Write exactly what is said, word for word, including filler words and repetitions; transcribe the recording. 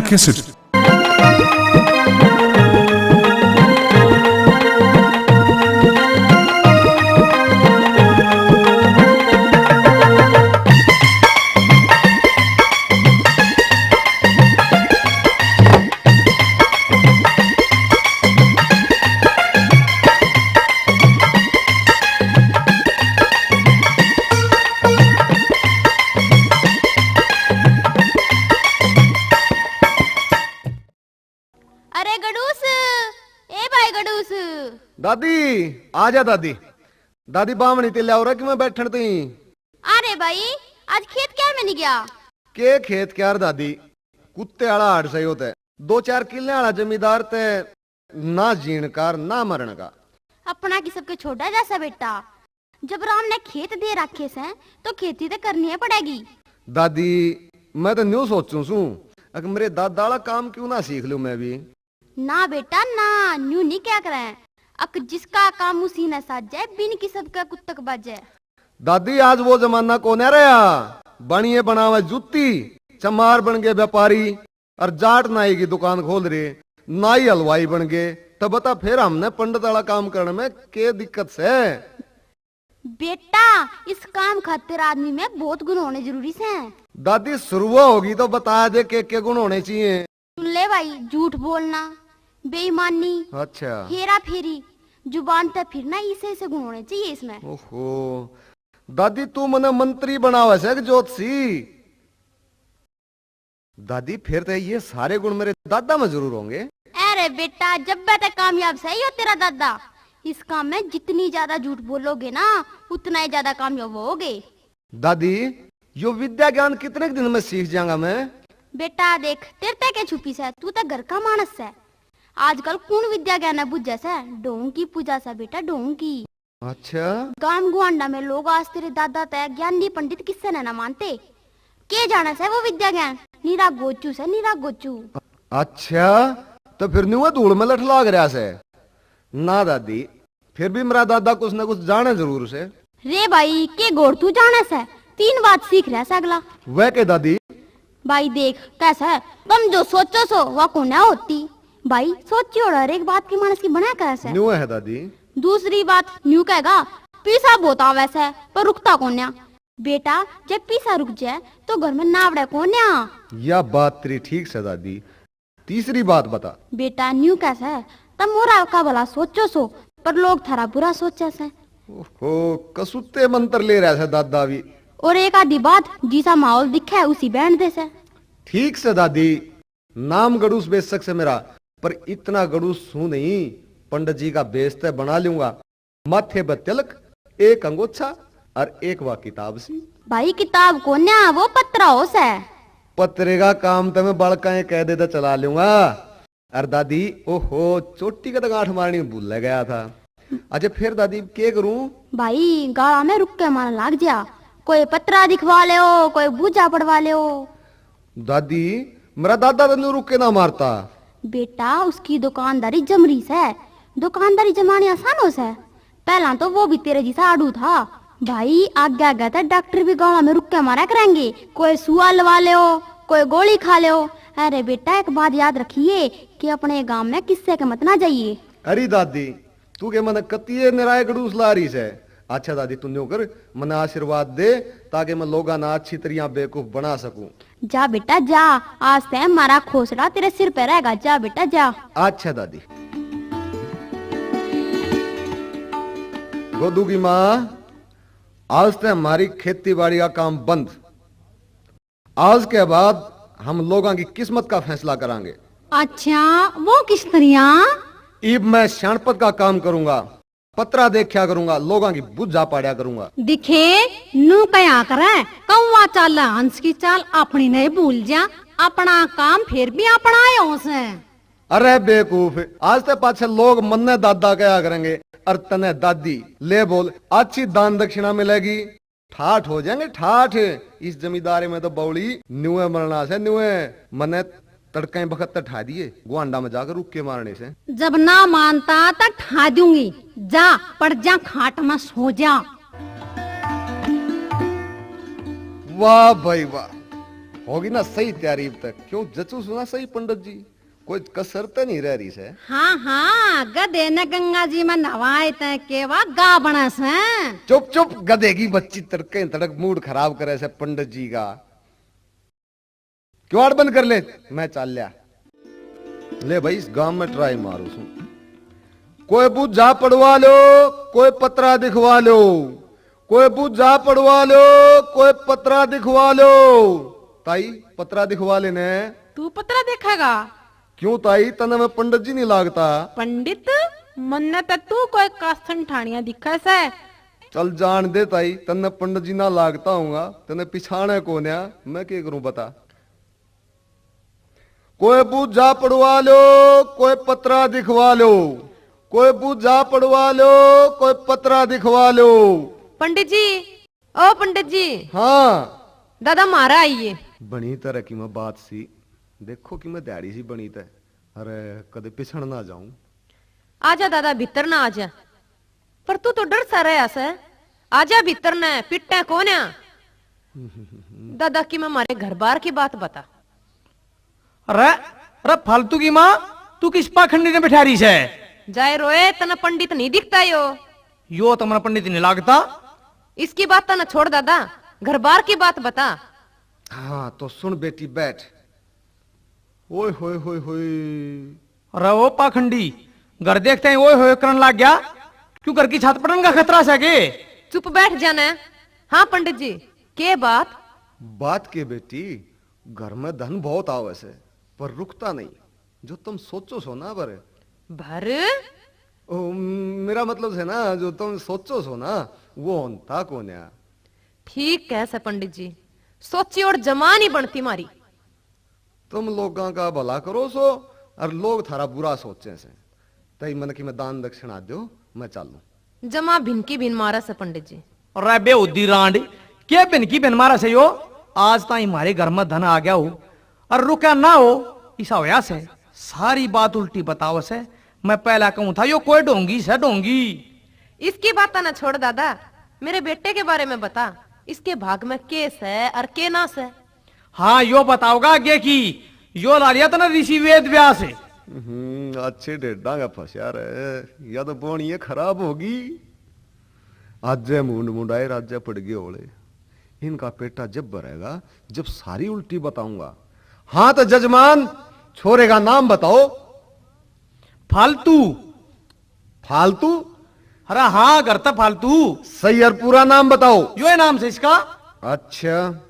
कैसेट। अरे गडूस, ए भाई गडूस। दादी, आ जा दादी। दादी, बामणी ते ल्याओ रे कि मैं बैठण ती। अरे भाई, आज खेत क्या में नहीं गया? के खेत क्या रे दादी, कुत्ते आला हाड़ सही होता है। दो चार किले आला जमींदार ते ना जीण का, ना मरण का। अपना की सबके छोड़ा जैसा बेटा, जब राम ने खेत दे रखे सै, तो खेती तो करनी ही पड़ेगी। दादी, मैं तो न्यू सोचूं सूं, अक मेरे दादा वाला काम क्यों ना सीख लूं मैं भी? ना बेटा, ना, न्यू नहीं क्या करें। अक जिसका काम उसी ने साजे, बिन की सबका कुत्तक बाजे। दादी, आज वो जमाना कोन्या रहा, बनिए बनावे जूती, चमार बन गए व्यापारी, और जाट नाई की दुकान खोल रहे, नाई हलवाई बन गए, तो बता फिर हमने पंडित वाला काम करने में के दिक्कत से? बेटा, इस काम खातिर आदमी में बहुत गुण होने जरूरी से। दादी, शुरुआत होगी तो बता दे के के गुण होने चाहिए। सुन ले भाई, झूठ बोलना, बेईमानी, अच्छा। हेरा फेरी, जुबान ते फिरना, इसे इसे गुण होने चाहिए इसमें। ओहो, दादी, तू मने मंत्री बनावे से कि ज्योतिषी? दादी, फिर तो ये सारे गुण मेरे दादा में जरूर होंगे। अरे बेटा, जब तक कामयाब सही हो तेरा दादा, इस काम में जितनी ज्यादा झूठ बोलोगे ना, उतना ही ज्यादा कामयाब होगे। दादी, यो विद्या ज्ञान कितने दिन में सीख जाऊंगा मैं? बेटा देख, तेरे ते के छुपी से, तू तो घर का मानस से। आजकल कौन विद्या ज्ञान है बुझे से? ढोंग की पूजा से बेटा, ढोंग की। अच्छा। गांव गुआंडा में लोग आज तेरे दादा तै ज्ञानी पंडित किस्से ने ना मानते। के जाने से वो विद्या ज्ञान? निरा गोचू से, निरा गोचू। अच्छा, तो फिर न्यू धूल में लठ लाग रहा से? ना दादी, फिर भी मेरा दादा कुछ ना कुछ जाने जरूर से। रे भाई, के घोर तू जाने से? तीन बात सीख रहा से अगला। वह के दादी? भाई देख, कैसा है, तुम जो सोचो सो, वह कोन्या होती। भाई, सोची और हर एक बात के मानस की बना करे से। न्यू है दादी। दूसरी बात, न्यू कहेगा, पीसा बहुत आवे से, पर रुकता कोन्या। बेटा, जब पीसा रुक जाए, तो घर में नावड़े कोन्या। या बात तेरी ठीक से दादी। तीसरी बात बता। बेटा, न्यू कैसा है, तुम मोरा का भला सोचो सो, पर लोग थारा बुरा सोचे से। ओहो, कसूते मंत्र ले रहा है दादा भी। और एक आधी बात, जिसा माहौल दिखे, उसी बहन दे से। ठीक से दादी, नाम गड़ूस बेशक से मेरा, पर इतना गड़ूस सूं नहीं, पंडित जी का बेस तै बना लूंगा। माथे पे तिलक, एक अंगोछा और एक वा किताब सी। भाई, किताब कोन्या, वो पत्रा हो से। पत्रे का काम तो मैं बड़का ये कह देता चला लूंगा। अरे दादी, ओहो, चोटी का तो गांठ मारनी भूल गया था। अच्छा फिर दादी, के करूं? भाई, गाला में रुक के मारन लाग जा। कोई पत्रा दिखवा ले, कोई बूझा पड़वा ले। दादी, मेरा दादा तो न्यू रुक के ना मारता। बेटा, उसकी दुकानदारी जम रही से। दुकानदारी जमानी आसान हो से? पहला तो वो भी तेरे जैसा आड़ू था। भाई, आगे आगे तो डॉक्टर भी गाला में रुक के मारा करेंगे। कोई सुआ लवा ले, कोई गोली खा ले। अरे बेटा, एक बात याद रखिए कि अपने गांव में किस्से के मत ना जाइए। अरे दादी, तू के मने कतिये निराय गड़ूस ला रही से? अच्छा दादी, तू न्यू कर, मने आशीर्वाद दे, ताकि मैं लोगा ना अच्छी तरियां बेवकूफ बना सकूं। जा बेटा जा, आज तै हमारा खोसड़ा तेरे सिर पे रहेगा। जा बेटा जा। अच्छा दादी। गोदू की माँ, आज तै हमारी खेती बाड़ी का काम बंद। आज के बाद हम लोगों की किस्मत का फैसला करांगे। अच्छा, वो किस तरिया? इब मैं स्याणपत का काम करूंगा, पत्रा देखा करूंगा, लोगों की बुझा पाड़ा करूंगा। दिखे, नू कया करे, कौवा चाल हंस की चाल, अपनी नहीं भूल जा, अपना काम फिर भी अपना आयो से। अरे बेवकूफ, आज ते पाछे लोग मन्ने दादा कया करेंगे और तने दादी। ले बोल, अच्छी दान दक्षिणा मिलेगी। ठाठ हो जाएंगे, ठाठ। इस जमींदारी में तो बौली न्यूए मरना से, न्यूए। मने तड़के बखत तक ठा दिए, गुआंडा में जाकर रुक के मारने से। जब ना मानता तो ठा दूंगी। जा, पड़ जा खाट में, सो जा। वाह भाई वाह, होगी ना सही तैयारी अब तक? क्यों, जचू सुना सही पंडित जी? कोई कसर तो नहीं रह रही से? हाँ, हाँ, गधे ने गंगा जी में नवाए तै केवा गा बना से। चुप, चुप, गधे की बच्ची, तड़के तड़क मूड खराब करे से पंडित जी का। किवाड़ बंद कर ले, मैं चाल लिया। ले भाई, इस गांव में ट्राई मारू सू। कोई बूझा पड़वा लो, कोई पतरा दिखवा लो, कोई बूझा पड़वा लो, कोई पतरा दिखवा लो। ताई, पतरा दिखवा लेने। तू पतरा देखेगा? क्यों ताई, तन्ने मैं पंडित जी नहीं लागता? पंडित? मन्ने तो तू कोई कासन ठाणिया दिखे से। चल जान दे ताई, तन्ने पंडित जी ना लागता हूँगा, तन्ने पिछाणे कोन्या, मैं के करूँ बता। कोई बूझा पड़वा लो, कोई पतरा दिखवा लो, कोई बूझा पड़वा लो, कोई पतरा दिखवा लो। पंडित जी, ओ पंडित जी। हाँ। दादा, मारा आइए। बनी तरह की मैं बात सी, देखो कि मैं ध्याड़ी सी बनी तै। अरे, कदे पिछड़ ना जाऊं। आजा दादा, भीतर ना आजा। पर तू तो डर सा रहा से। आजा भीतर ने, पिट्टे कोन्या। दादा, की मैं मारे घर बार की बात बता। अरे, अरे फालतू की माँ, तू किस पाखंडी ने बैठा रही से? जाए रोए, तने पंडित नहीं दिखता यो। यो तो मने पंडित नहीं लागता। इसकी बात ना छोड़ दादा, घर बार की बात बता। हाँ तो सुन बेटी, बैठ। ओए होए होए होए। अरे ओ पाखंडी, घर देखते ही ओए होए करन लाग गया। क्यों, घर की छत पड़न का खतरा से के? चुप बैठ जाना। हाँ पंडित जी, के बात? बात के बेटी, घर में धन बहुत आवे से, पर रुकता नहीं। जो तुम सोचो सो ना भर। भर? ओ, मेरा मतलब है ना, जो तुम सोचो सो ना, वो होता कोन्या। ठीक कह से पंडित जी, सोची और जमा नहीं बनती मारी। तुम लोगां का भला करो सो, और लोग थारा बुरा सोचे से। तई मन की मैं दान दक्षिणा दो, मैं चालूं। जमा भिनकी भिन मारा से पंडित जी। अरे बेहूदी रांड, के भिनकी भिन मारा से यो? आज ताई म्हारे घर में धन आ गया हो, और रुका ना हो, इसा होया से, सारी बात उल्टी बतावे से। मैं पहला कहूं था, यो कोई ढोंगी से, ढोंगी। इसकी बात ना छोड़ दादा, मेरे बेटे के बारे में बता, इसके भाग में के से और के ना से? हाँ, यो बताओगा आगे की, यो ला लिया था ना ऋषि वेद व्यास। हम्म, अच्छे डेढ़ा का फंसया रे, या तो बोनी ये खराब होगी। आज जे मुंड मुंडाए, राजा पड़ गए होले। इनका पेटा जब भरेगा, जब सारी उल्टी बताऊंगा। हाँ तो जजमान, छोरे का नाम बताओ। फालतू। फालतू? अरे हाँ, घर तो फालतू। सही और पूरा नाम बताओ। यो है नाम से इसका। अच्छा।